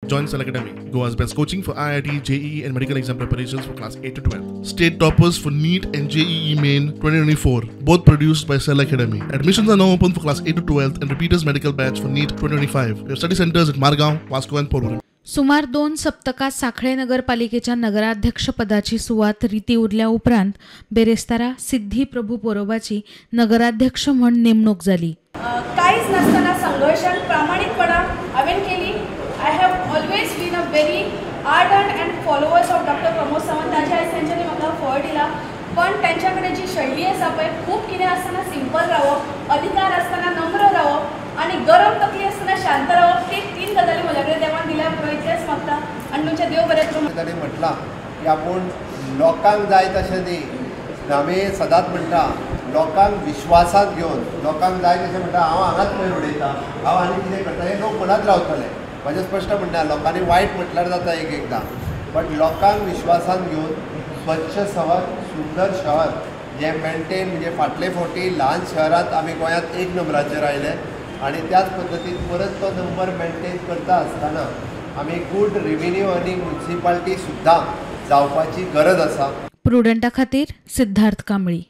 Join Cell Academy, Goa's best coaching for IIT, JEE and medical exam preparations for class 8 to 12. State toppers for NEET and JEE Main 2024, both produced by Cell Academy. Admissions are now open for class 8 to 12 and repeaters medical batch for NEET 2025. We have study centers at Margao, Vasco and Porvorim. सुमार 2 सप्तकां सांखळे नगरपालिकेच्या नगराध्यक्षपदाची सुवात रिती उरल्या उपरांत बेरेस्तारा सिद्धी प्रभू पोरोबाची नगराध्यक्ष म्हण नेमणूक जाली. कांयच नासतना संघर्शान प्रामाणीकपणान हांवें केली. I have always been a very ardent and followers of doctor Pramod Sawant. ताजे आयज तेंच्यांनी म्हाका फळ दिला, पण त्यांच्या कडेन जी शैली आसा पळय, खूब कितें आसतना सिंपल रावप, अधिकार आसतना नम्र रावप आनी गरम तकली आसतना शांत रावप, ते 3 गजाली म्हज्या कडेन देवान दिल्या पुरो, इतलेंच मागता आनी तुमच्या देव बरें करूं. ताणें म्हटलां की आपूण लोकांक जाय तशें न्ही, आमी सदांच म्हणटा लोकांक विश्वासांत घेवन लोकांक जाय तशें म्हणटा, हांव हांगाच पयर उडयता, हांव आनी कितें करता, हें लोक म्हणत रावतले. म्हाजें स्पश्ट म्हणणें, लोकांनी वायट म्हटल्यार जाता एक एकदां, बट लोकांक विश्वासांत घेवन स्वच्छ शहर, सुंदर शहर जें मेंटेन, म्हणजे फाटले फावटी ल्हान शहरांत आमी गोंयांत 1 नंबराचेर आयले आनी त्याच पद्दतीन परत तो नंबर मेंटेन करता आसतना आमी गूड रेवेन्यू अर्निंग म्युनिसिपालिटी सुद्दां जावपाची गरज आसा. प्रुडंटा खातीर सिद्धार्थ कांबळी.